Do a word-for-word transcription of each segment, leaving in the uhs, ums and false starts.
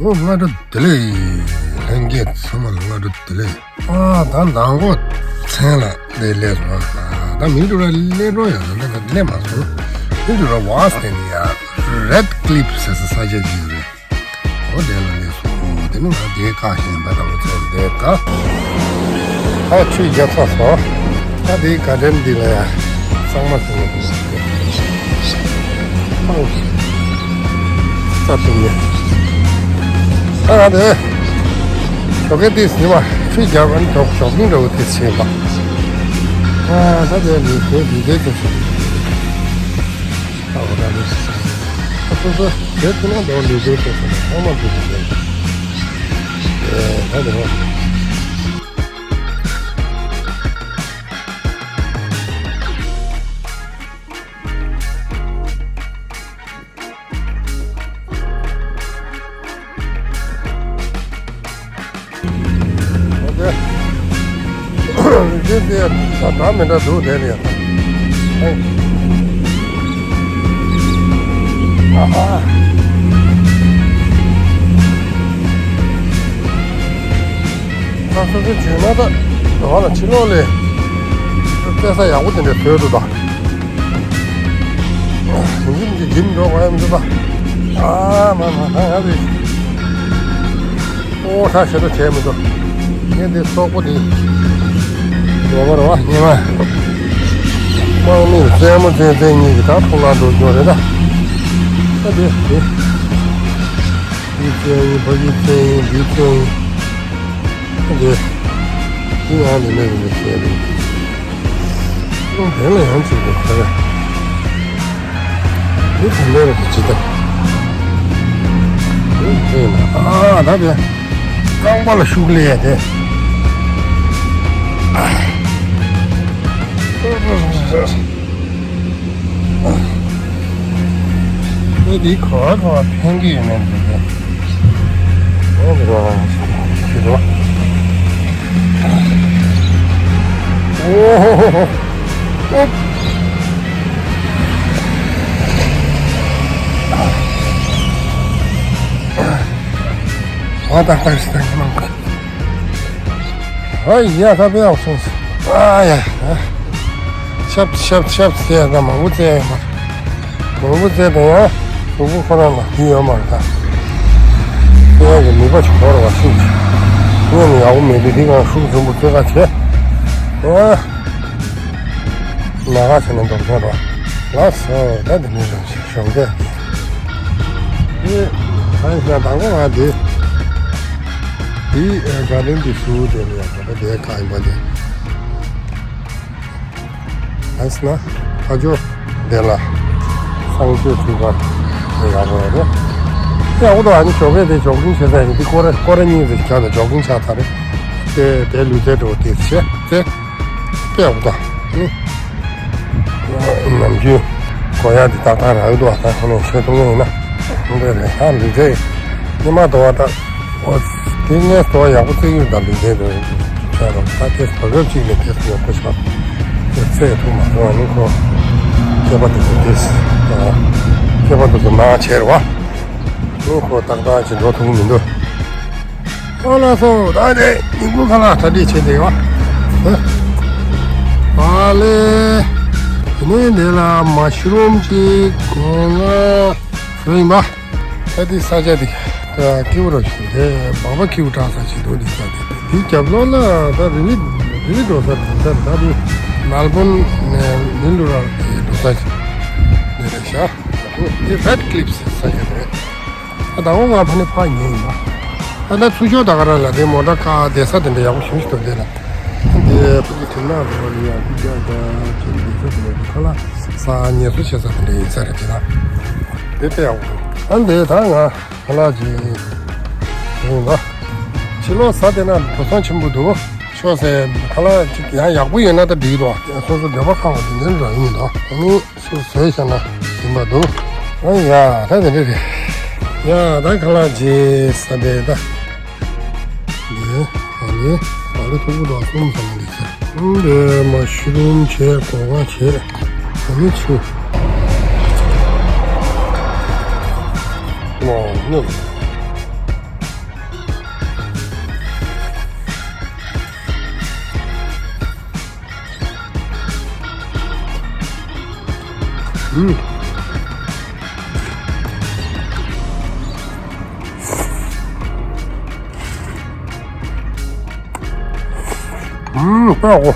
ཨོ། སྔ་དྲོ་བདེ་ལེགས། ལྷན་རྒྱས་ཚང་མ་ལ་སྔ་དྲོ་བདེ་ལེགས། ཨ། ད་མདང་དགོང་མཚན་ལ་ལས་སླེབས་སོང་། ཨ། ད་མི་འགྲོ་ར་སླེབས་རོགས་ཡོད་ན་ད་སླེབས་མ་སོང་། མི་འགྲོ་ར་བ་སྟེ་ནི་ཡ་Red Cliff ཟེར་ས་ས་ཆ་ཅིག་རེད། ཨོ། དེ་ལ་སླེབས་སོང་། དེ་ནི་ང་དེའི་བཀའ་བཞིན་པ་རང་ཚོ་དེ་ཀ་ཨ་ཆུ་རྒྱབ་ཚར་སོང་། ད་དེའི་ག་དྲན་འདི་ལ་ཡ་གཙང་མ་ཟེར་ནས་འདུག་ཨང་། རྩ་གཏུམ་ནས། ད་ང་དེ་ཞོགས་ཀས་ཏིས་ཉི་མ་ཆུ་རྒྱབ་ཨན་ཐོག་ཞོགས་ཀིང་འགྲོ་ཏིས་བྱེད་པ། ཨ། ད་དེ་ལུས་དེ་ལུས་དེ་དེ་ཨ་འོ་ད་ནི་ཨ་སོ་སོ་དེ་ཁོ་ན་འགྲོ་ལུས་དེ་དེ་ཁོ་ན་ཚང་མ་དེ་དེ་དེ་ཨེ་ད་དེ་རོ། ཨོ་ཁེ། རི་ཆེན་དེ་ད་ད་མི་འདྲ་འདུག་དེ་ནས། ཨ་ཧ། ད་སོ་སོ་བྱོས་ན་ད་ལོག་ལ་ཕྱི་ལོགས་ལས་བཙལ་ས་ཡག་པོ་དེ་འདྲ་བཟོས་འདུག་ད། ཡིན་གྱི་འགྲོ་དགོས་ཡ་མི་འདུག་ད། ཨ་མ་མ་ད་ཡ་རེད། ཨོ་ཁྲ་ཞེ་དྲག་བྱས་མི་འདུག་ངས་འདི་སོག་པོ་འདི་ཡོད་པ་རེད་བ། ཉི་མ་དམག་མིར་རྩེད་མོ་རྩེ་རྩེ་གཉིས་ཀྱི་ད་ཁོ་ང་འགྲོ་རྒྱུ་རེད་ད། ད་འདི་འདི་འདི་རྩེ་ཡིན། ཕ་གི་རྩེ་ཡིན། འདི་རྩེ་ཡིན། ད་འདི་འདི་ཡང་འདི་ནས་འདི་ནས་རྩེ་རེད། ཨོ་དེ་ལ་ཡང་ཅིག་འདུག་ག་རེ། འདི་ག་འདྲ་རེད་ཅི་ལྟ། འདི་འདི་ན་ཨ་ད་དེ་རྐང་པ་ལ་ཤུགས་ལས་ཡ་དེ། ཨེ་འདི་ག་བ་ག་བ་འཕེན་གྱི་ཡོད་མེད་འདི་ག་ཨེ་འདི་ག་བ་ཞིག་རོ། ཨོ་ཧོ་ཧོ་ཧོ། ཨོ། ཨ་ཏག་ཏག་ཞིག་ཏག་ཞིག་མང་གི། ཨ་ཡ་ད་དཔེ་ཡག་སོང་། ཨ་ཡ། ཤབ་ཤབ་ཤབ་ཟེར་ད་མང་པོ་བཙལ་ཡོད་མ། མང་པོ་བཙལ་ད་ཡང་གཟུགས་པོ་ཁོ་རང་ལ་དུས་ཡོད་མ་རེད་ད། དེ་ཡང་གི་ནུས་པ་ཞིག་འཁོར་བ་ཤུགས་ཀྱིས། སྔོན་ནས་ཡག་པོ་མེད་དུས་འདི་གང་ཤུགས་ཆེན་པོ་བཙལ་ཁ་བྱས། ཨ། ན་ག་བྱས་ནས་འདོར་མཁན་རོ། ལགས་སོ། ད་འདི་ནས་རང་ཞིག་ཞོགས་ཀས། ཨེ། ད་ཡིན་ན་དང་པོ་ང་འདི། འདི་ཨེ་ག་ལེན་འདི་སུ་དེ་ནས་ཡང་ད་ལྟ་དེ་ག་ཡིན་པ་དེ། ཨ་སི་ན་ཕ་ཇོ་དེ་ལ་གསང་སྤྱོད་ཁྲུས་ཁང་དེ་ཡག་པོ་རེད། ཡག་པོ་འདུག་ཨ་ནི་ཞོགས་ཀས་དེ་ཇོག་གིང་བྱེད་ས་ཡིན། འདི་སྐོར་ར་སྐོར་ར་གཉིས་རེ་བརྒྱབ་ནས་ཇོག་གིང་ཆགས་ཚར་རེད། དེ་དེ་ལུས་རྩལ་འགྲོ་དེ་བྱས་དེ་དཔེ་ཡག་པོ་འདུག་ཨ་ནི་ནམ་རྒྱུན་གོ་ཡག་འདི་ཏག་ཏག་རག་གི་འདུག་ཨ་ད་ཁོ་ནས་ཤོད་ཐུབ་ངེས་ཡིན་ན་འདི་རེད། ད་ལུས་རྩལ་ཉི་མ་དོ་བ་ད། ཨོ། དེ་ངས་དོ་ཡག་པོ་བརྩེགས་ཡོད་ད་ལུས་རྩལ་དུ་བྱས་རོགས། ད་དེ་བར་སྐབས་གཅིག་ནས་དེ་ཡག་པོ་ཤག་དེ་ཚད་ཐུབ་མ་སོང་། ཨ་ནི་ཁོ་སྐྱེས་པ་དེ་ཚོ་དེ་སྐྱེས་པ་དེ་ཚོ་ནང་བྱས་རོགས། ཨ་ནི་ཁོ་ཏག་ཏག་ཅིག་འགྲོ་ཐུབ་ཀྱི་མི་འདུག་ཨོ་ལགས་སོ། ད་དེ་ཉིན་གུང་ཁ་ལག་གྲ་སྒྲིག་བྱས་བསྡད་ཡོད། ཨ་ལེ། དེ་ནས་འདི་ལ་མ་ཤི་རོམ་ཅིག་ང་ལ་ཡིན་པ། ད་དེ་ས་ཆ་དེ་ཀེའུ་ར་ཞིག་རེད། སྦག་སྦག་ཀེའུ་བཀྲ་ས་ཞིག་འདུག་དེ་ས་དེ་དེའི་རྒྱབ་ལོགས་ལ་ད་རི་བི་རི་བི་འགྲོ་ས་རེད། ད་ད་དེ་མེལ་བོན་ནས་མི་ལུ་ར་དེ་འགྲོ་ས་ཞིག་དེ་རེད་ཤག་དེ་Red Cliff ཟེར་ས་ཆ་རེད། ད་ད་འོ་ང་ཕ་ནས་ཕ་ཉེ་ཡིན་པ། ད་ད་ཚུར་ཤོག་ད་ག་ར་ལ་དེ་མོ་ཊ་ཁ་བསྡད་ས་དེ་འདྲ་ཡག་པོ་ཞིག་ཞིག་འདུག་དེ་ལ། དེ་ཕ་གི་དྲིན་ནག་རེད་བ། ཡ་དེ་རྒྱ་རྒྱ་ཁྱེད་འདི་ཚོ་དེ་ལ་ཁ་ལག་ས་ཉེ་སུ་བྱེད་ས་དེ་འདྲ་ཡིན་ས་རེད། དེ་ལ་དེ་དཔེ་ཡག་པོ་འདུག་ཨ་འདི་ད་ང་ཁ་ལག་ཅིག་ཡིན་པ། ཕྱི་ལོགས་ས་དེ་ན་འགྲོ་སོང་ཆེན་པོ་འདུག་ཤོག་ཟེར་ཁ་ལག་ཅིག་ཡང་ཡག་པོ་ཡོད་ན་ད་འགྲིག་འདུག་སོ་སོ་འདོད་པ་ཁེངས་པ་དེ་འདྲ་རང་ཡིན་འདུག་ཨ་ནི་སུ་བཟོས་བཞག་ན་ ཡིན་པ་འདུག་ཨ་ཡ། ད་དེ་འདྲ་རེད། ཡ། ད་ཁ་ལག་རྗེས་ས་དེ་ད། འདི་ཨ་ནི་ད་ལོ་ཐུག་པོ་དང་གསུམ་ཙམ་འདི་ཚོ། འདི་མ་ཤི་རུམ་བྱས། སྒོ་ང་བྱས། ཨ་ནི་ཆུ། ཨོ་ནི། ཨུམ། ཨུམ། དཔེ་ཡག་པོ།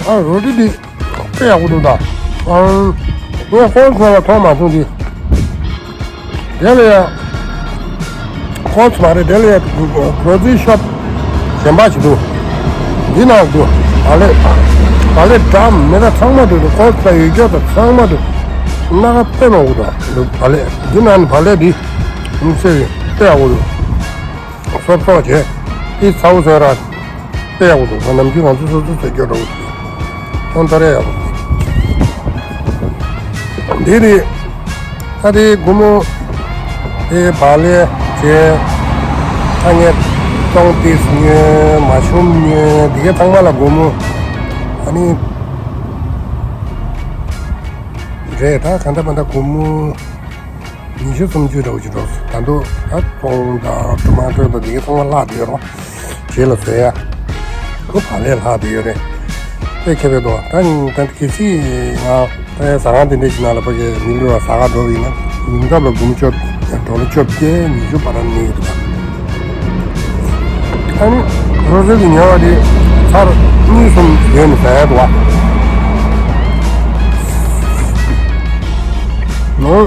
ཨ། རོ་ཊི་འདི་དཔེ་ཡག་པོ་འདུག་ད། ཨང་། ངས་ཧོལ་སེལ་ལ་མཐོང་མ་སོང་འདི། དེ་ལ་ཡང་ཀོ་ཊི་མ་རེད། དེ་ལ་ཡང་གྷོ་སི་ཤོབ་གཞན་པ་ཞིག་འདུག་འདི་ནང་འདུག་བག་ལེབ། བག་ལེབ་འདྲ་མི་འདྲ་ཚང་མ་འདུག་ཀོ་ཊི་དང་ཡོད་རྒྱུ་དང་ཚང་མ་འདུག་སྣ་ཁ་དཔེ་མང་པོ་འདུག་བག་ལེབ། འདི་ནང་ནས་བག་ལེབ་འདི་ཨུམ་ཟེར་བའི་དཔེ་ཡག་པོ་འདུག་སོབ་སོབ་བྱས། དེ་ཚ་བོ་ཟེར་ར། དཔེ་ཡག་པོ་འདུག་ང་ནམ་རྒྱུན་ང་ཚོ་སོ་སོ་ཟས་སྐྱོ་འདྲ་བོ་ཞིག་ཁྱོད་ལྟར་ཡག་པོ་འདུག་འདི་རེད། ད་དེ་སྒོར་མོ། དེ་བག་ལེབ་བྱས། ཐ་སྙད་སྟོང་ཏིས་ཉོས། མ་ཤོམ་ཉོས། འདི་གའི་ཚང་མ་ལ་སྒོར་མོ། ཨ་ནི། རེད། ད་གང་ལྟར་མ་ལྟར་སྒོར་མོ། ཉི་ཤུ་སུམ་ཅུ་འདྲ་བོ་ཅིག་འགྲོ་སོང་། ད་དུང་ད་ཐུང་དང་ཊོ་མ་ཊོ་དང་དེ་གའི་ཚང་མ་བརླག་བསྡད་རོགས། རྗེས་ལ་བཟོ་ཡ། ཁོ་བག་ལེབ་བརླག་བསྡད་ཡོད་རེད། དཔེ་ཁྱད་པར་འདུག་ད་ད་གལ་སྲིད་ང་ད་ཟ་ཁང་དེ་འདྲ་ཞིག་ནང་ལ་ཕ་གི་མི་ལུས་ལ་ཟ་ཁང་འགྲོ་བ་ཡིན་ན། ཉིན་རྟག་པར་སྒོར་མོ་བཅོ་ཌོ་ལར་བཅོ་བརྒྱད་ཉི་ཤུ་བར་གནས་ཡོད་འདུག་ཨ་ནི་རོ་ཟེར་གྱི་ཉོ་བ་དེ་ཚར་གཉིས་གསུམ་ཡོད་ནས་ཟ་ཡ་འདུག་བ། ནོར།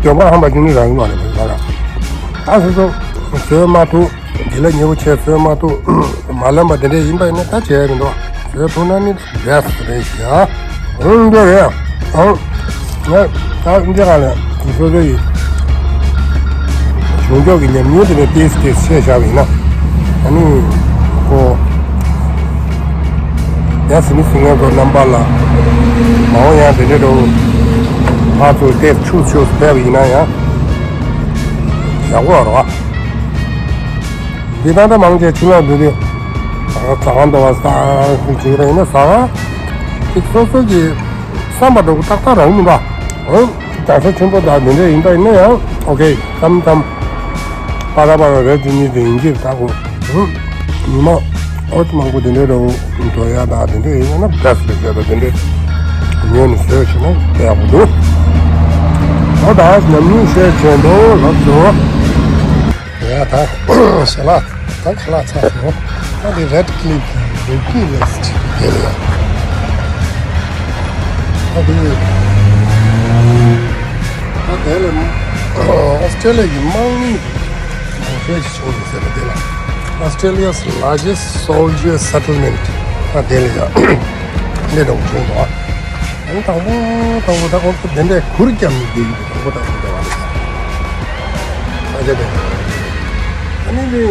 དོན་པ་ཧམ་པ་ཅིག་ནི་རང་གི་མ་རེད་པས་ལ། ཨ་སོ་སོ་བཟོས་མ་ཐུབ། དེ་ལ་ཉེ་བོ་ཆེ་བཟོས་མ་ཐུབ། མ་ལོན་པ་དེ་འདྲས་ཡིན་པ་ཡིན་ན་ད་བྱས་མི་འདུག་བཟོས་ཐུབ་ན་ནི་བེ་སི་ཊི་རེད་ཤག་ཨང་། འདི་རེད། ཨང་། ང་ད་འདི་ག་ལ་སོ་སོ་ཡི་གཞུང་ཕྱོགས་ཀྱི་ཉམས་མྱོང་དེ་ནས་ཏེས་ཏེས་བཤད་བཞག་པ་ཡིན་ན། ཨ་ནི་ཁོ་ཡ་སི་མི་སི་ང་ཚོ་རྣམ་པ་ལ་མ་འོངས་ཡང་དེ་འདྲའི་འགྲོ་ཕར་ཚུར་ཏེས་ཆུ་ཆུ་ཕེབས་པ་ཡིན་ན་ཡང་ཡག་པོ་རེད་བ། འདི་ད་ལྟ་མང་ཆེ་ཆུ་ལོག་འདི་དེ་ཟ་ཁང་འདྲ་བ་ཟ་ཁང་ཅིག་རེད་ཡིན་ན་ཟ་ཁང་ཅིག་སོ་སོ་གི་བསམ་པ་འདྲ་བོ་ཏག་ཏག་རག་མི་འདུག་ཨང་། གྲྭ་ས་ཆེན་པོ་དང་དེ་འདྲ་ཡིན་པ་ཡིན་ན་ཡང་ཨོ་ཁེ། མཚམས་མཚམས་པ་ར་པ་ར་རེ་གཅིག་གཉིས་དེ་ཡིན་གྱི་རེད། ད་གོ་ཧུམ། ཉི་མ་ཨོ་ཙི་མང་པོ་དེ་འདྲའི་འདྲ་བོ་འགྲོ་ཡ་ད་དེ་འདྲ་ཡིན་ན་བེ་སི་ཊི་རེད་ཟེར། ད་དེ་འདྲའི་ཉོས་ནས་བཟོས་བྱས་ན་དཔེ་ཡག་པོ་འདུག་ཨོ་ད་ཉམས་མྱོང་བཤད་བྱས་འདུག་ལབ་འདུག་ཡ་ད་ཞལ་ལག་ད་ཁ་ལག་ཚར་སོང་། ད་དེ་རེད་ཀི་ལིབ་གི་རུ་ཀི་ལིསི་ཊི་དེ་རེད། ད་དེ་ད་དེ་ལ་ཨོ་སི་ཀྲེ་ལི་ཡ་གི་དམག་མི་མང་པོ་ཞིག་བྱུང་འདུག་ཟེར་བ་དེ་ལ། Australia's largest soldier settlement ད་དེ་ལ་ཡ་འདི་འདྲ་བྱུང་འདུག་ཨ་ནི་དང་པོ་དང་པོ་ད་ཁོང་ཚོ་དེ་འདྲའི་གུར་བརྒྱབ་ནས་བསྡད་ཡོད། དང་པོ་དང་པོ་འདྲ་བ་རེད། ཨ་ཅེ་དེ། ཨ་ནི་དེ་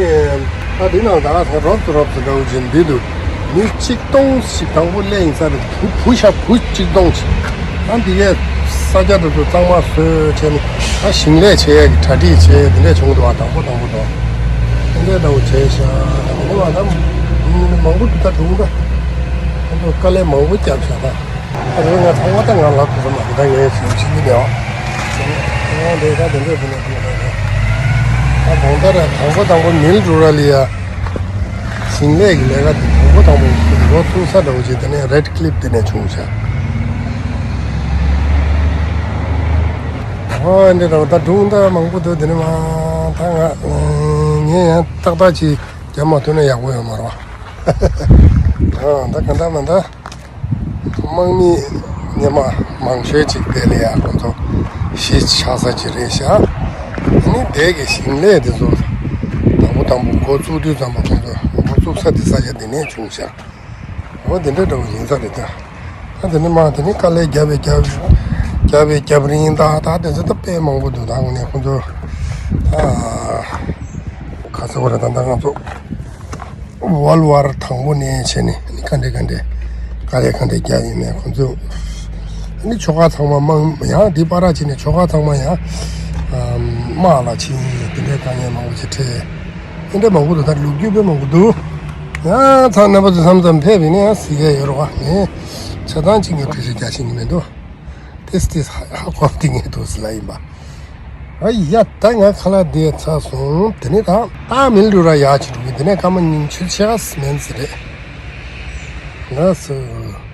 ད་དེ་ནང་ད་ང་ཚོ་རོབ་ཏུ་རོབ་ཏུ་འདྲ་བོ་ཅིག་འདི་འདུག་མི་གཅིག་སྟོང་ཞིག་དང་པོ་སླེབས་ཡིན་ས་རེད། བུ་བུ་ཤ་བུ་གཅིག་སྟོང་ཞིག་ཨ་འདི་གས་ས་ཆ་དེ་ཚོ་གཙང་མ་བཟོས་བྱས་ནས་ད་ཞིང་ལས་བྱེད་ཡས་ཀྱི་གྲ་སྒྲིག་བྱས་དེ་འདྲས་བྱུང་འདུག་ཨ་དང་པོ་དང་པོ་དང་དེ་འདྲས་འདྲ་བོ་བྱས་ཤག་དེ་ནས་མ་ད་མི་མང་པོ་འདུག་ད་དྲུག་ད་ཁོང་ཚོ་དཀའ་ལས་མང་པོ་བརྒྱབ་ཤག་ད། ཨ་རེ་ང་ཚང་མ་ད་ང་ལབ་ཐུབ་ས་མ་རེད། ད་ངས་ཞིབ་ཞིབ་ཀྱི་ལས་ཨ་ང་འདི་ད་དེ་འདྲས་དེ་འདྲས་དེ་འདྲས་ད་ད་གང་ལྟར་དང་པོ་དང་པོ་མིལ་རུ་ར་ལི་ཡ་ཞིང་ལས་ཀྱི་ལས་ཀ་དེ་དང་པོ་དང་པོ་འགོ་ཚུགས་ས་འདྲ་བོ་ཅིག་དེ་ནས་རེད་ཀི་ལིབ་དེ་ནས་བྱུང་ཤག་ཨོ་འདི་འདྲ་བོ་ད་སྒྲུང་ད་མང་པོ་འདུག་དེ་ནས་མ་ད་ང་ངས་ཡང་ཏག་ཏག་ཅིག་རྒྱབ་མ་ཐུབ་ན་ཡག་པོ་ཡོད་མ་རེད་བ། ཨ་ད་གང་ལྟར་མ་ད། དམག་མི་སྔོན་མ་མང་ཤོས་ཅིག་དེ་ལ་ཡ་ཁོང་ཚོ་གཞིས་ཆགས་ས་ཅིག་རེད་ཤག་ཨ་ནི་དེ་གི་ཞིང་ལས་དེ་ཚོ་དང་པོ་དང་པོ་འགོ་བཙུགས་དུས་ཙམ་པ་ཁོང་ཚོ་འགོ་བཙུགས་ས་ དེ་ས་ཆ་དེ་ནས་བྱུང་ཤག་འོ་དེ་འདྲ་འདྲ་བོ་ཡིན་ས་རེད་ད། ད་དེ་ནས་མ་དེ་ནས་དཀའ་ལས་རྒྱབ་པའི་རྒྱབ། རྒྱབ་པའི་རྒྱབ་རིང་ད་ད་དེ་ཚོ་ད་དཔེ་མང་པོ་འདུག་ད་དངོས་གནས་ཁོང་ཚོ་ད་ག་ཚོད་བར་ད་ད་ང་ཚོ་ཝོལ་ཝར་དང་པོ་ནས་བྱས་ནས་ག་འདྲ་ག་འདྲ་དཀའ་ལས་ག་འདྲ་རྒྱག་ཡིན་མེད་ཁོང་ཚོ། ཨ་ནི་ཆོལ་ཁ་ཚང་མ་དམག་ཡང་འདི་པར་བྱས་ནས་ཆོལ་ཁ་ཚང་མ་ཡང་དམག་ལ་ཕྱིན། དེ་འདྲའི་དཀའ་ངལ་མང་པོ་ཞིག་འཕྲད། དེ་འདྲ་མང་པོ་འདུག་ད་ལོ་རྒྱུས་དཔེ་མང་པོ་འདུག་ཡང་ཚང་རྣམ་པ་ཚོ་མཚམས་མཚམས་ཕེབས་ཡིན་ན་ཡང་གཟིགས་ཡ་ཡོད་རེད་བ། ངས་ཆ་ཚང་གཅིག་ངས་བྲིས་བྲིས་རྒྱག་ཤེས་ཀྱི་མི་འདུག་ཏིས་ཏིས་ཧ་ཧ་གོ་དེ་ངས་འདུག་ཟེར་ལ་ཡིན་པ། ཨ་ཡ་ད་ང་ཁ་ལག་འདི་ཚར་སོང་། དེ་ནས་ད་ད་མིལ་རུ་ར་ཡག་ཅིག་འགྲོ་གི། དེ་ནས་སྐར་མ་ཉི་ཤུ་ཆགས་མིན་ཟེར་རེད། ལགས་སོ།